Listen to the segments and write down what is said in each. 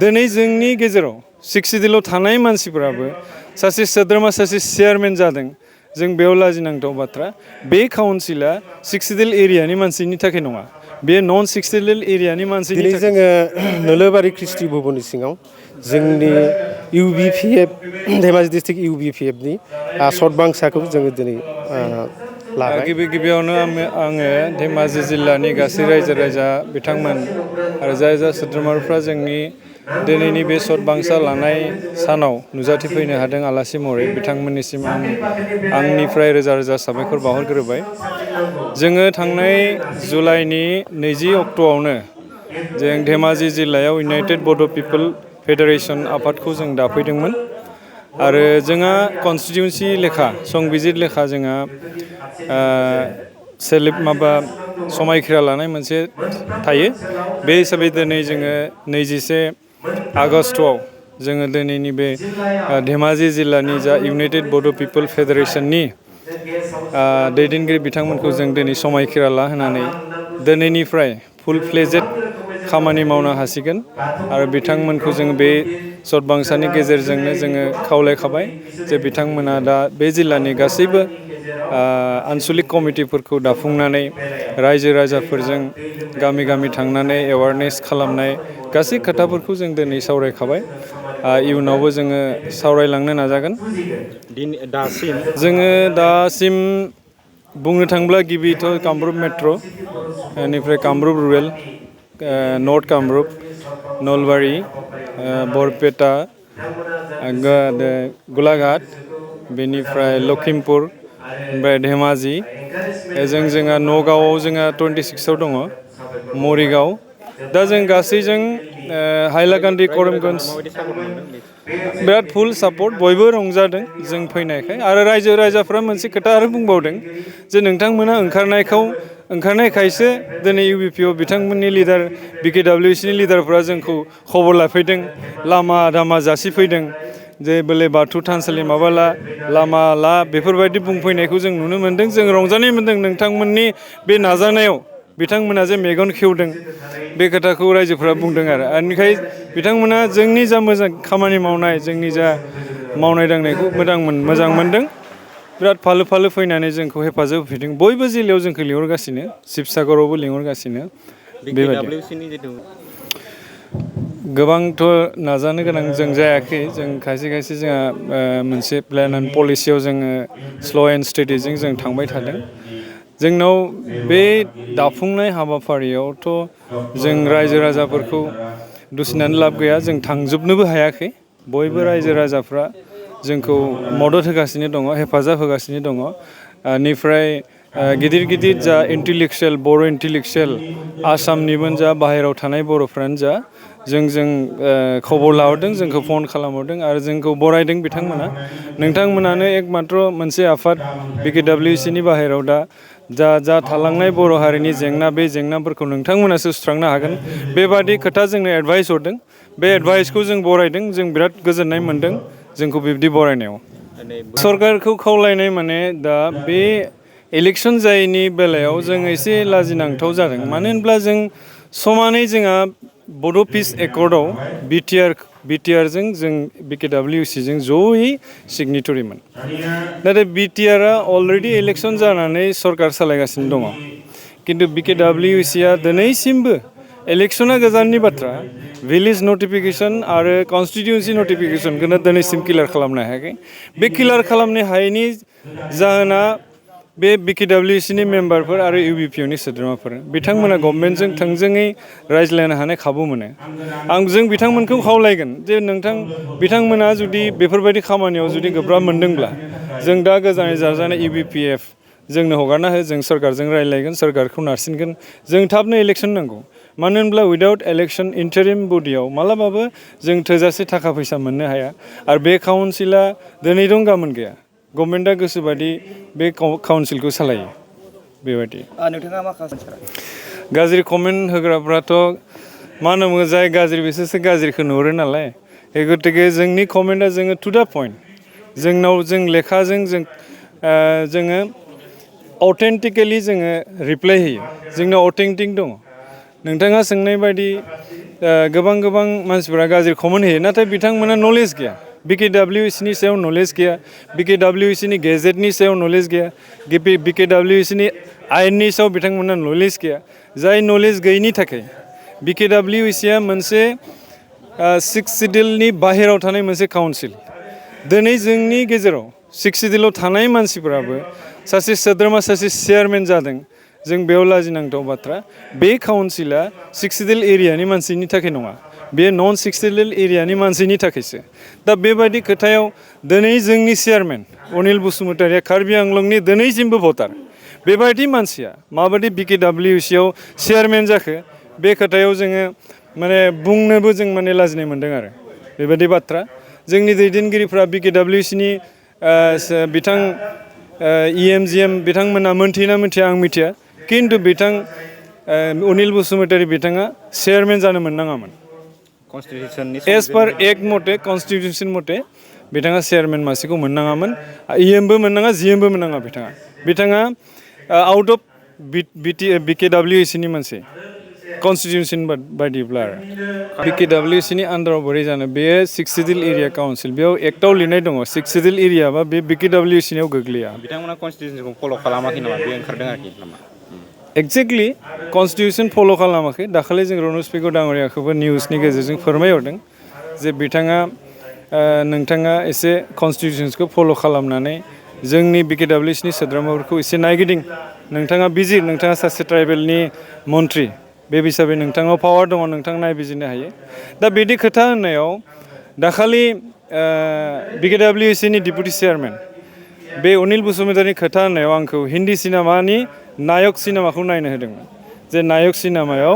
दिनै जोंनि गेजेराव 60 थानाय मानसिफोराबो सासे सोद्रोमा सासे चेयारमेन जादों जों बेयाव लाजिनांथाव बाथ्रा बे काउन्सिला 60 एरियानि मानसिनि थाखाय नङा बे नन 60 एरियानि मानसिनि दिनै जोङो नोलोबारि ख्रिस्टि भबननि सिङाव जोंनि UBPF धेमाजि डिस्ट्रिक्ट UBPFनि सदबांसाखौ जोङो दिनै लाबाय गिबियावनो आङो धेमाजि जिल्लानि गासै रायजो राजा बिथांमोन आरो जाय सोद्रोमाफ्रा जोंनि दिनैनि बे सदबांसा लानाय सानाव नुजाथिफैनो हादों आलासि महरै बिथांमोननिसिम आंनिफ्राय रोजा रोजा साबायखर बावहरग्रोबाय जोङो थांनाय जुलाइनि 20 अक्ट'आवनो जों धेमाजि जिल्लायाव इउनाइटेड बड' पिपल फेडारेशन आफादखौ जों दाफैदोंमोन आरो जोंहा कनस्टिटिउन्सि लेखा संबिजिर लेखा जोंहा समायखिरा लानाय मोनसे थायो बे हिसाबै दिनै जोङो 21 आगस्टआव जोङो दिनैनि बे धेमाजि जिल्लानि जा इउनाइटेड बड' पिपल फेडारेशननि दैदेनगिरि बिथांमोनखौ जों दिनै समायखिरा लाहोनानै दिनैनिफ्राय फुल फ्लेजेड खामानि मावनो हासिगोन आरो बिथांमोनखौ जों बे सदबांसानि गेजेरजोंनो जोङो खावलायखाबाय जे बिथांमोना दा बे जिल्लानि गासैबो आनसलिक कमिटिफोरखौ दाफुंनानै रायजो राजाफोरजों गामि गामि थांनानै एवारनेस खालामनाय गासै खोथाफोरखौ जों दिनै सावरायखाबाय इयुनावबो जोङो सावरायलांनो नाजागोन जोङो दासिम बुंनो थाङोब्ला गिबिथ' कामरुप मेट्र' बेनिफ्राय कामरुप रुरेल नर्थ कामरुप नलबारि बरपेटा गलाघाट बेनिफ्राय लखिमपुर ओमफ्राय धेमाजि जोंहा नगावआव जोंहा 26आव दङ मरिगाव दा जों गासैजों हाइलाकान्दि करिमगन्ज बिराद फुल सापर्ट बयबो रंजादों जों फैनायखाय आरो रायजो राजाफ्रा मोनसे खोथा आरो बुंबावदों जे नोंथांमोना ओंखारनायखायसो दिनै UBPF बिथांमोननि लिडार BKWCनि लिडारफ्रा जोंखौ खबर लाफैदों लामा दामा जासिफैदों जे बोले बाथौ थानसालि माबाला लामा ला बेफोरबायदि बुंफैनायखौ जों नुनो मोन्दों जों रंजानाय मोन्दों नोंथांमोननि बे नाजानायाव बिथांमोना जे मेगन खेवदों बे खोथाखौ रायजोफ्रा बुंदों आरो बेनिखाय बिथांमोना जोंनि जा मोजां खामानि मावनाय जोंनि जा मावनाय दांनायखौ मोजां मोन्दों बिराद फालो फालो फैनानै जोंखौ हेफाजाब होफैदों बयबो जिल्लायाव जोंखौ लिंहरगासिनो शिबसागरावबो लिंहरगासिनो बेबायदि गोबांथ' नाजानो गोनां जों जायाखै जों खायसे जोंहा मोनसे प्लेन एन्ड पलिसियाव जोङो स्ल' एन्ड स्टेडिजों जों थांबाय थादों जोंनाव बे दाफुंनाय हाबाफारियावथ' जों रायजो राजाफोरखौ दुसिनानै लाब गैया जों थांजोबनोबो हायाखै बयबो रायजो राजाफ्रा जोंखौ मदद होगासिनो दङ हेफाजाब होगासिनो दङ बेनिफ्राय गिदिर जा इन्टेलेक्सुयेल बर' इन्टेलेक्सुयेल आसामनिमोन जा बाहेरायाव थानाय बर'फ्रानो जा जों खबर लाहरदों जोंखौ फन खालामहरदों आरो जोंखौ बरायदों नोंथांमोनानो एकमात्र मोनसे आफाद BKWCनि बाहेरायाव दा जा थालांनाय बर' हारिनि जेंना बे जेंनाफोरखौ नोंथांमोनासो सुस्रांनो हागोन बेबादि खोथा जोंनो एडभाइस हरदों बे एडभाइसखौ जों बरायदों जों बिराद गोजोननाय मोन्दों जोंखौ बिब्दि बरायनायाव सरकारखौ खावलायनाय माने दा बे इलेक्सन जायैनि बेलायाव जों एसे लाजिनांथाव जादों मानो होनब्ला जों समानै जोंहा बड' पिस एकर्डआव बिटिआरजों जों BKWCजों जयै सिगनेटरिमोन नाथाय बिटिआरआ अलरेडि इलेक्सन जानानै सरकार सालायगासिनो दङ खिन्थु BKWCआ दिनैसिमबो इलेक्सना गोजाननि बाथ्रा भिलेज नटिफिकेसन आरो कनस्टिटिउन्सि नटिफिकेसनखौनो दिनैसिम क्लियार खालामनो हायाखै बे क्लियार खालामनो हायैनि जाहोना बे BKWCनि मेम्बारफोर आरो UBPFनि सोद्रोमाफोर बिथांमोना गभर्नमेन्टजों थोंजोङै रायज्लायनो हानाय खाबु मोनो जों बिथांमोनखौ खावलायगोन जे बिथांमोना जुदि बेफोरबायदि खामानियाव जुदि गोब्राब मोनदोंब्ला जों दा गोजानै जाजानाय UBPF जोंनो हगारना हो जों सरकारजों रायज्लायगोन सरकारखौ नारसिनगोन जों थाबनो इलेक्सन नांगौ मानो होनब्ला उइदाउट इलेक्सन इन्टारिम बडियाव मालाबाबो जों थोजासे थाखा फैसा मोननो हाया आरो बे काउन्सिला दिनै दं गाबोन गैया गभर्नमेन्टआ गोसोबादि बे काउन्सिलखौ सालायो बेबायदि नोंथाङा मा गाज्रि कमेन्ट होग्राफ्राथ' मा होनोमोन जाय गाज्रि बिसोरसो गाज्रिखौ नुहुरो नालाय गतिके जोंनि कमेन्टआ जोङो टु दा पइन्ट जों लेखाजों जोङो अथेन्टिकेलि जोङो रिप्लाइ होयो जोंनाव अथेन्टिक दङ नोंथाङा सोंनाय बायदि गोबां मानसिफोरा गाज्रि कमेन्ट होयो नाथाय बिथांमोना नलेज गैया BKWSनि सायाव नलेज गैया BKWSनि गेजेटनि सायाव नलेज गैया BKWSनि आयेननि सायाव बिथांमोना नलेज गैया जाय नलेज गैयिनि थाखाय BKWSआ मोनसे 6 सिडिउलनि बाहेराव थानाय मोनसे काउन्सिल दिनै जोंनि गेजेराव 6 सिडिउलाव थानाय मानसिफोराबो सासे सोद्रोमा सासे चेयारमेन जादों जों बेयाव लाजिनांथाव बाथ्रा बे काउन्सिला 6 सिडिउल एरियानि मानसिनि थाखाय नङा बे नन 6 सिडिउल एरियानि मानसिनि थाखायसो दा बेबायदि खोथायाव दिनै जोंनि चेयारमेन अनिल बसुमतारिया कार्बि आंलंनि दिनैसिमबो भटार बेबायदि मानसिया माबायदि BKWSआव चेयारमेन जाखो बे खोथायाव जोङो माने बुंनोबो जों माने लाजिनाय मोनदों आरो बेबायदि बाथ्रा जोंनि दैदेनगिरिफ्रा BKWSनि बिथां EMGM बिथांमोना मोनथियोना मिथिया आं मिथिया किन्तु बिथां अनिल बसुमतारी बिथाङा चेयारमेन जानो मोननाङामोन एज पार एक्ट मथे कन्स्टिटिउसन मथे बिथाङा चेयारमेन मासिखौ मोननाङामोन EMबो मोननाङा GMबो मोननाङा बिथाङा आउट अफ BKWSनि मोनसे कन्स्टिटिउसन बायदिब्ला आरो BKWSनि आन्दाराव बोरै जानो बेयो 6 सिडिउल एरिया काउन्सिल बेयाव एक्टआव लिरनाय दङ 6 सिडिउल एरियाबा बे BKWSनियाव गोग्लैया बिथांमोना कन्स्टिटिउसनखौ फल' खालामाखै नामा बे ओंखारदों आरोखि नामा एक्जेक्टलि कन्स्टिटिउसन फल' खालामाखै दाखालि जों रनज पेगु दाङरियाखौबो निउसनि गेजेरजों फोरमायहरदों जे नोंथाङा एसे कन्स्टिटिउसनखौ फल' खालामनानै जोंनि BKWSनि सोद्रोमाफोरखौ एसे नायगिदिं नोंथाङा बिजिर नोंथाङा सासे ट्राइबेलनि मन्थ्रि बे हिसाबै नोंथांनाव पावार दङ नोंथाङा नायबिजिरनो हायो दा बिदि खोथा होननायाव दाखालि BKWSनि डिपुटि चेयारमेन बे अनिल बसुमतारीनि खोथा होननायाव आंखौ हिन्दी सिनेमानि नायक सिनेमाखौ नायनो होदोंमोन जे नायक सिनेमायाव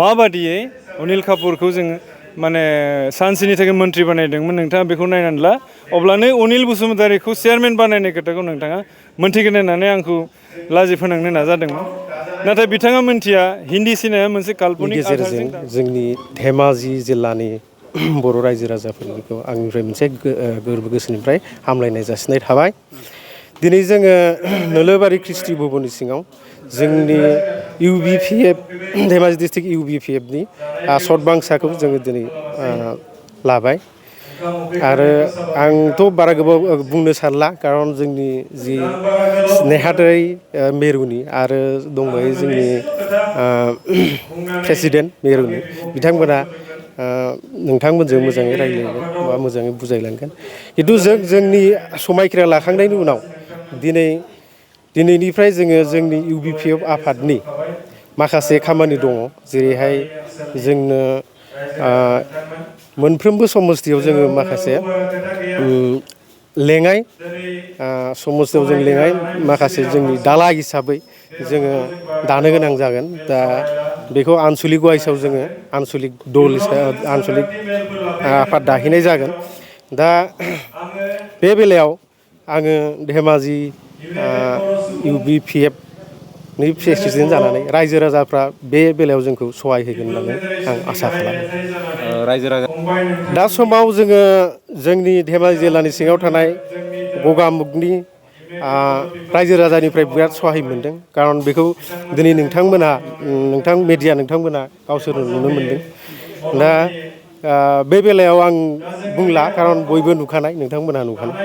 माबादियै अनिल कापुरखौ जोङो माने सानसेनि थाखाय मन्थ्रि बानायदोंमोन नोंथाङा बेखौ नायनानै ला अब्लानो अनिल बसुमतारीखौ चेयारमेन बानायनाय खोथाखौ नोंथाङा मोनथिगोन होननानै आंखौ लाजि फोनांनो नाजादोंमोन नाथाय बिथाङा मोनथिया हिन्दी सिनेमाया मोनसे काल्पनिक गेजेरजों जोंनि धेमाजि जिल्लानि बर' रायजो राजाफोरखौ आंनिफ्राय मोनसे गोरबो गोसोनिफ्राय हामलायनाय जासिनाय थाबाय दिनै जोङो नोलोबारि ख्रिस्टि भबननि सिङाव जोंनि UBPF धेमाजि डिस्ट्रिक्ट UBPFनि सर्ट बांसाखौ जोङो दिनै लाबाय आरो आंथ' बारा गोबाव बुंनो सानला खारन जोंनि जि नेहाथारि मेरुनि आरो दंबायो जोंनि प्रेसिडेन्ट मेरुनि बिथांमोना नोंथांमोनजों मोजाङै रायज्लायगोन बा मोजाङै बुजायलांगोन खिन्थु जोंनि समायखिरा लाखांनायनि उनाव दिनैनिफ्राय जोङो जोंनि UBPF आफादनि माखासे खामानि दङ जेरैहाय जोंनो मोनफ्रोमबो समस्थियाव जोङो माखासे लेङाइ समस्थियाव जों लेङाइ माखासे जोंनि दाला हिसाबै जोङो दानो गोनां जागोन दा बेखौ आनसलिक वाइसआव जोङो आनसलिक दल आनसलिक आफाद दाहैनाय जागोन दा बे बेलायाव आङो धेमाजि UBPFनि प्रेसिडेन्ट जानानै रायजो राजाफ्रा बे बेलायाव जोंखौ सहाय होगोन होननानै आं आसा खालामो रायजो राजा दा समाव जोङो जोंनि धेमाजि जिल्लानि सिङाव थानाय गगामुगनि रायजो राजानिफ्राय बिराद सहाय मोनदों खारन बेखौ दिनै नोंथांमोना मेडिया नोंथांमोना गावसोरनो नुनो मोनदों दा बे बेलायाव आं बुंला खारन बयबो नुखानाय नोंथांमोनहा नुखानाय